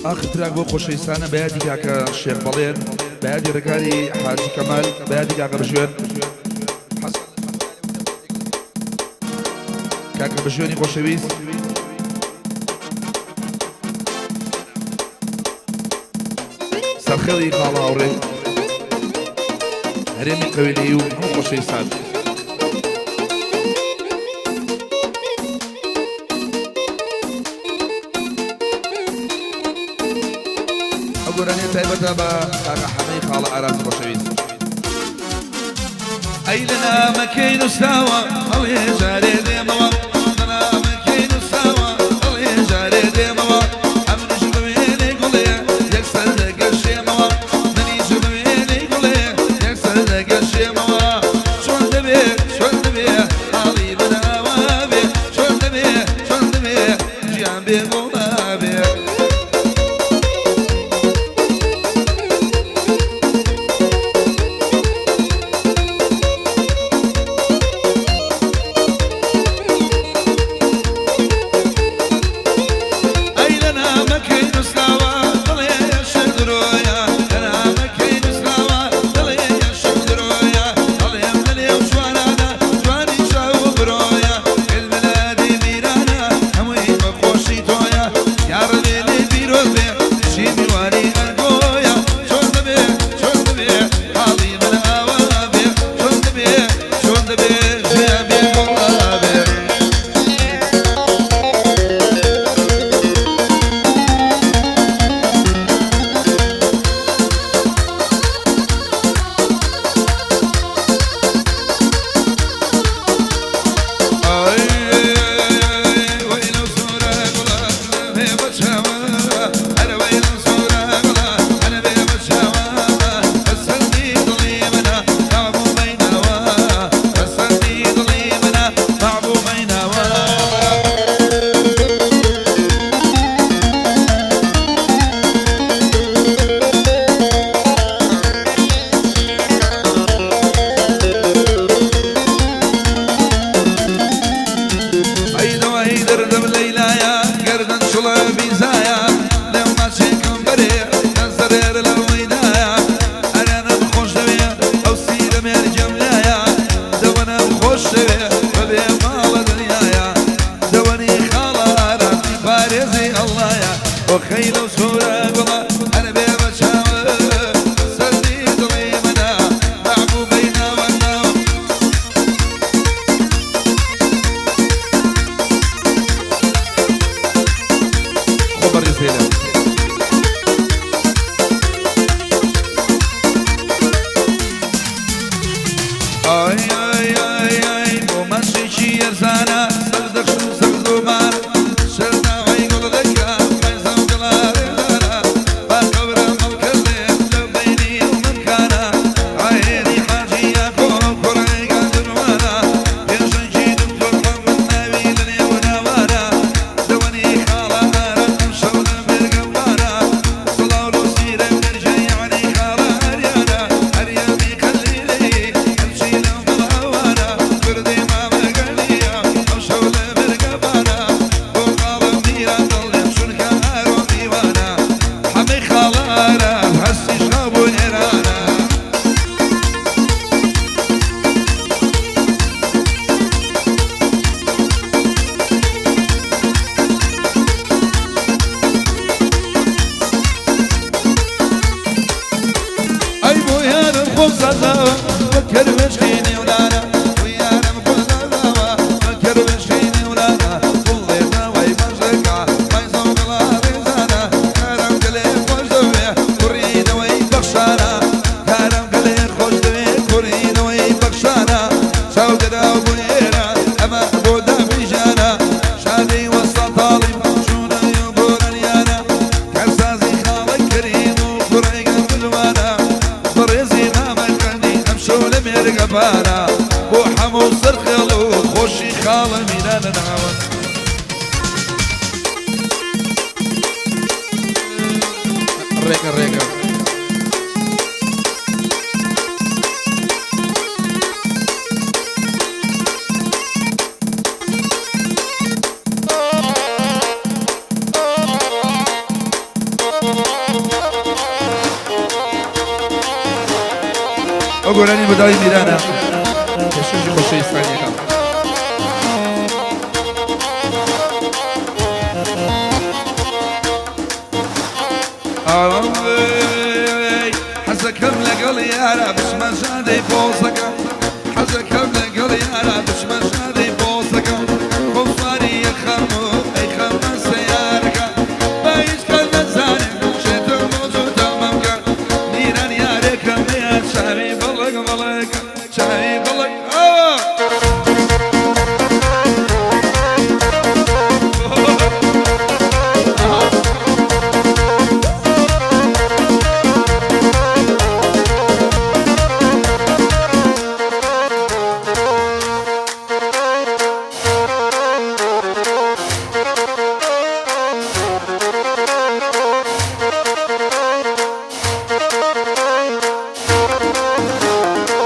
ئاخر track بۆ خۆشەویستانە بە یادی کاکە شێخ بەڵێن، بە یادی ڕێکاری حاجی کەمال، بە یادی کاکە بژوێن کاکە بژوێنی خۆشەویست. سەرخێڵی خاڵە هاوڕێ هەرێمی قەویلەیی و هەموو خۆشەویستان. ئەو گۆرانیە تایبەتە بە کاکە حەمەی خاڵە ئارامی خۆشەویست. ئەی لە نامەکەی نووسراوە ئەڵێ جارێ دێمەوە، لە نامەکەی نووسراوە ئەڵێ جارێ دێمەوە، ئەمنیش بە وێنەی گوڵێ یەکسەر دەگەشێمەوە، منیش بە وێنەی گوڵێ یەکسەر دەگەشێمەوە. چۆن دەبێ چۆن دەبێ حاڵی من ئاوا بێ، چۆن دەبێ چۆن دەبێ ژیان بێ گوڵا بێ. ئەی لە نامەکەی نووسراوە دڵێ شەر درۆیە، لە نامەکەی نووسراوە دڵێ شەر درۆیە، دەڵێم لەنێو جوانانە جوانی چاو و برۆیە، کردمە میرانە هەمووی بە خۆشی تۆیە، یاڕەبێ لێ پیرۆز بێ چی میوانی ئەرگۆیە. چۆن دەبێ چۆن دەبێ حاڵی من ئاوا بێ، چۆن دەبێ چۆن دەبێ ژیان بێ گوڵا بێ. ئای وەی لەو سوورە گوڵە بێ بەچاوە، ئەرە وەی لەو سوورە گوڵە ئەرە بێ بەچاوە، بەسەندی دڵی منە مەعبوو بەیناوە، بەسەندی دڵی منە مەعبوو بەیناوە. ئەی دەوای دەردم لەیلایە گەردن چڵە بیزایە، لێم ماچێکم بەرێ نەزەرێر لە ڕوویدایە، ئەرێنم خۆش دەوێ ئەو سیرە مێرگەم لایە، دەوەنم خۆش دەوێ بەبێ ماڵە دنیایە، دەوەنی خاڵە ئارام پارێزی ئەڵڵایە، بۆ خەیلە و سوورە گوڵە هەر بێ بە چاوە، سەردی دڵی منە مەعبوو بەیناوە ناوە. خۆ بەڕێز بێنە. ئای ئای ئای ئای بۆ مەشێکی یەرزانە سەردەخش و سەرزۆمان، شەرناوەی گوڵ دەکا مەزە و گڵارێدانە، با قەورە مەڵکردێ لە بەینی و مەمکانە، ڕاهێنی حاجی یاقۆ کوڕی گەندروانە، پێشەنگی دکتۆر محەممەد ناوی لە نێو ناوانە، دەوەنی خاڵە ئارام ئەمشەو لە مێرگەوانە، سڵاو لەو سیرە مێرگە یەعنی خاڵە ئەریانە، ئەریانی خەلیلی هەرچی لەو مەڵاوانە، کوردی مامەگەلیە ئەمشەو لە مێرگەبانە، بۆ خاڵە میران دڵێم چونکە ئارۆ میوانە، حەمەی خاڵە ئارام هەستی شابوو ئێرانە. ئەی بۆ یارم خۆم سازاوە بە کەروێشکی نێولانە، بۆ یارم خۆم سازاوە بە کەروێشکی نێولانە، گوڵێ داوای مەژەکە مایزە و گوڵا ڕێزانە، کارم گەلێ خۆش دەوێ کوڕی نەوەی بەخشانە، کارم گەلێ خۆش دەوێ کوڕی نەوەی بەخشانە، چاوگەراو بۆ ئێرە ئەمە بۆ دامیژانە، شادی وەستا تاڵیم چوونە گۆرانیانە، کارسازی خاڵە کەریم و کوڕی گەندلوانە، بەڕێزی مامەکانی ئەمشەو لە مێرگەبانە، بۆ هەموو سەرخێڵ و خۆشی خاڵە میرانە ناوە. ڕێکە ڕێکە. گۆرانی بەداوی میرانە پێشکەشی خۆشەویستانیەکەم. حەزەکەم لەگەڵ یارا بچمە جادەی پۆزەکە، حەزەکەم لەگەڵ یارا بچمە جادەی پۆزەکە، خۆم سواری یەخەم و ئەیخەمە سەیارەکە، با هیچ کەس نەزانێ شێتم بۆ جووتە مەمکە، میران یارێکم هەیە چاوی بەڵک بەڵکە، چاوی بەڵک ئاوا.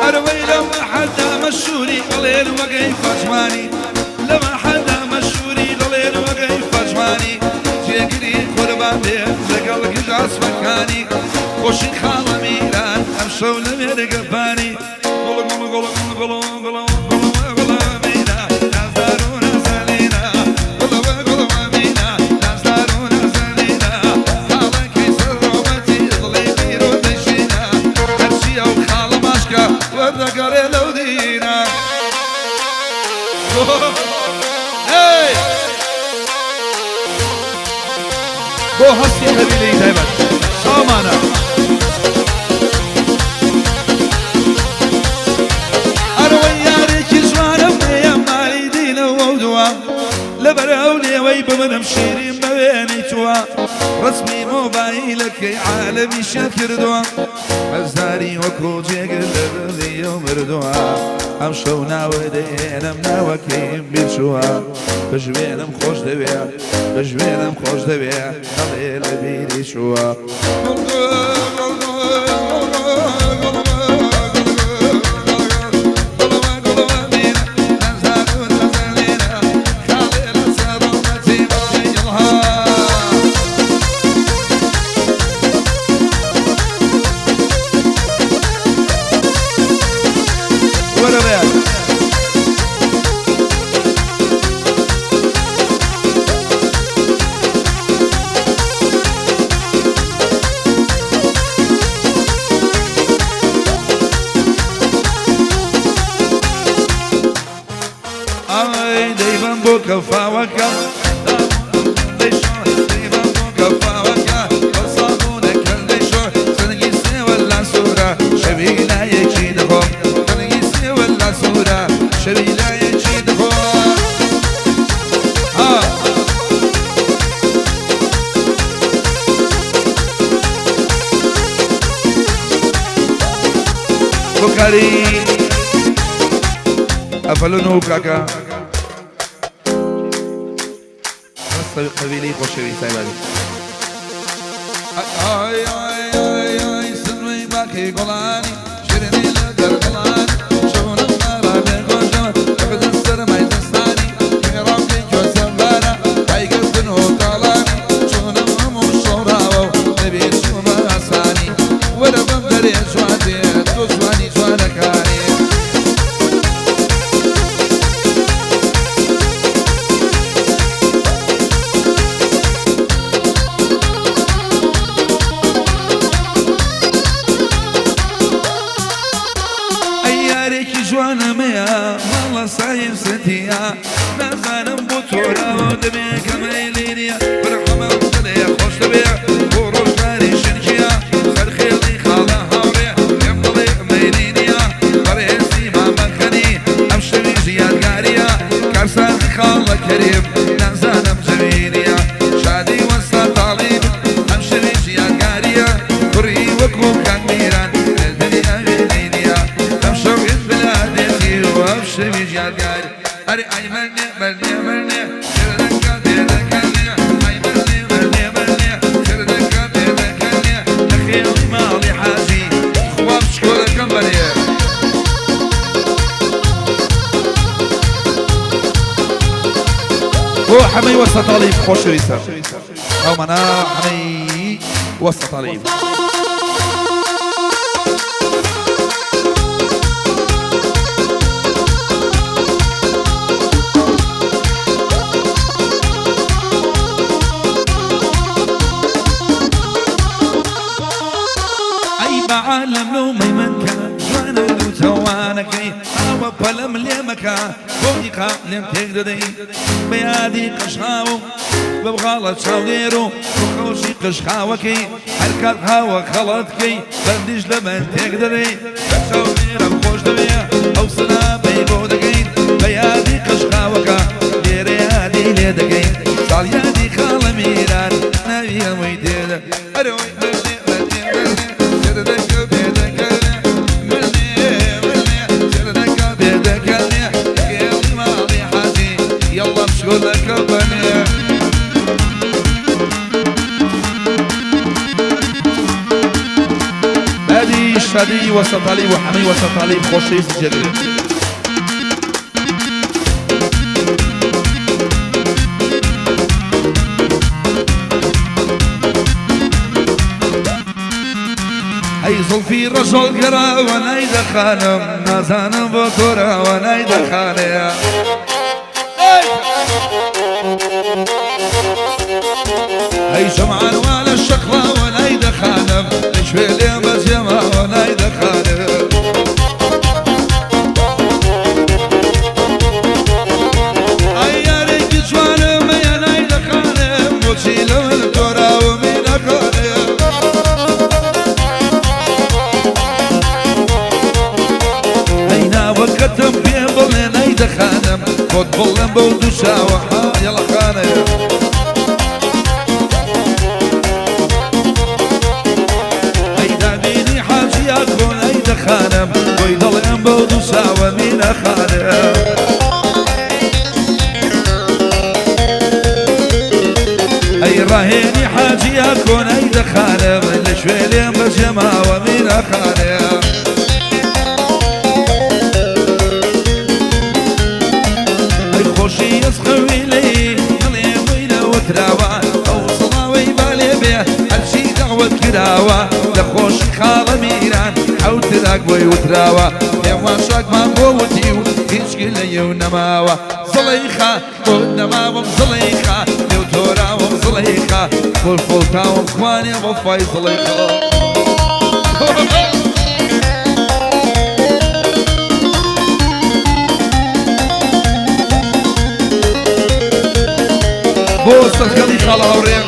ئەروەی لەوە حەدا مەشوری دەڵێن وەگەی فەجمانی، لەوە حەدا مەشوری دەڵێن وەگەی فەجمانی، جێگری قوربان بێ لەگەڵ گژ ئاسمەکانی، خۆشی خاڵە میران ئەمشەو لە مێرگەپانی، گوڵ گوڵ گوڵ گوڵ گوڵ گوڵ گوڵ گوڵ میرا نازدار و نازەلینا، گوڵ گوڵ میرا نازدار و نازەلینا، خاڵەکەی سەر ڕۆمەتی دڵی میر و دەشینە، هەرچی ئەو خاڵە ماشکە وەردەگەڕێ لەو دینە. هەی! بۆ هەستی قەبیلەی تایبەت سامانە. ئەرەوەی یارێکی جوانم هەیە مالی دینەوە و دووە، لەبەر ئەو لێوەی بمرم شیرین بەوێنەی تووە، ڕەسمی مۆبایلەکەی عالەمی شێت کردووە، هەزاری وەکو جێگر لە دڵی ئەو مردووە، ئەمشەو ناوە دەهێنم ناوەکەیم بیرچووە، بژوێنم خۆش دەوێ بژوێنم خۆش دەوێ ئەڵێ لە بیری چووە. وەرە بەیان. ئای دەیبەم بۆ کەفاوەکە، دەیبەم بۆ کەفاوەکە، بە سابوونەکەم دەیشۆ، سنگی سێوە لا سوورە، شەوی لایەکی دەخۆم، سنگی سێوە لا سوورە، شەوی لایەکی دەخۆم. ها بۆ کاری ئەفەلۆن و کاکە قەبیلەی خۆشەویست تایبەتی. ئای ئای ئای ئای سنوی باقی گوڵانی شیرینی لە دەرگوڵانی، شەونم ماڵا بێ خۆشەوە لەبدە سەرمای زستانی، خێڕاوکەی کۆسەمبارە هایگرتن و تاڵانی، چۆنم هەموو شۆڕاوە و دەبێ چوومە ئاسانی، وەرە بەم دەرێ جوان بێ تۆ جوانی جوانەکانی. ئەی یارێکی جوانەمەیە ماڵە سایم ستیە، نازانم بۆ تۆراوە دەبێ کەمەی لینیە، برحەمە دڵێ خۆش دەبێ بۆ ڕۆژگاری شنکیە، سەرخێڵی خاڵە هاوڕێ پێم دڵێ مەیلی نییە، بەڕێزی مامەخەنی ئەم شەوی یادگاریە، کارسازی خاڵە کەریم نازانم جەوینیە، شادی وەستا تاڵیب ئەم شەوی یادگاریە، کوڕی وەکو کاک میران لە دنیا وێنەی نییە، ئەم شەو بلادێتی و ئەم شەوی یادگاری. ئەرێ ئای مەلنێ مەلنێ مەلنێ خێرەکە بێدەکەنێ، ئای مەلنێ مەلنێ مەلنێ خێرەکە بێدەکەنێ، لە خێڵی ماڵی حاجی خوا بچکۆلەکەم بەرێ. بۆ حەمەی وەستا تاڵیب خۆشەویستە ئەومانە حەمەی وەستا تاڵیب. مەکە بۆ دیقە لێم تێک دەدەی بە یادی قژخاوم بە بغاڵە چاودێر و خۆشی قژخاوەکەی هەر کات هاوە خەڵەت کەی بەندیش لە من تێک دەدەی بە چاودێرم خۆش دەوێ ئەو سنابەی بۆ دەکەین بە یادی قژخاوەکە لێرە یادی لێ دەکەین ساڵیادی خاڵە میران ناوی ئەوەی تێدە ئەرەوەی بەردێ بەردێ بەردێ چێرەدەکە بێدەکەنێ ملێ ملێ چێرەدەکە بێدەکەنێ گێڵی ماڵی حاجی یەڵڵا پشکۆلەکە بەنێ. بەدی شادی وەسەتالی و حەمەی وەسەتالی خۆشەویستی جێگرێ. ئەی زوڵفی ڕەشۆڵ گەڕاوە نایدەخانم نازانم بۆ تۆراوە نایدەخانێ. ئەی جەمعان وا لە شەقڵاوە نایدەخانم لەکوێ لێم بەجێماوە نایدەخانم. ئەی یارێکی جوانم هەیە نایدەخانم بۆچی لە من تۆراومی نەخانم. ئەی ناوەکەتم پێ بڵێ نایدەخانم خۆت بڵێم بەو دوو چاوە ها یەڵە خانێ. ئەی دابینی حاجی ئاکۆ نایدەخانم بۆی دەڵێم بەو دوو چاوە مینەخانم. ئەی ڕاهێنی حاجی ئاکۆ نایدەخانم لەکوێ لێم بەجێماوە مینەخانم. ئەی خۆشی ئەز خەوی لێی دڵێ بۆی لەوەتراوە ئەو سڵاوەی بالێ بێ هەرچی دەعوەت کراوە لە خۆشی خاڵە میران حەوت تراک بۆی وتراوە پێم وا شاکمان بۆ وتی و هیچ گلەیە و نەماوە زڵەیخا بۆت نەماوم زڵەیخا لێو تۆراوم زڵەیخا خۆل خۆڵتاوم خوانێ وەفای زڵەیخا. بۆ سەرخەڵی خاڵە هاوڕێ.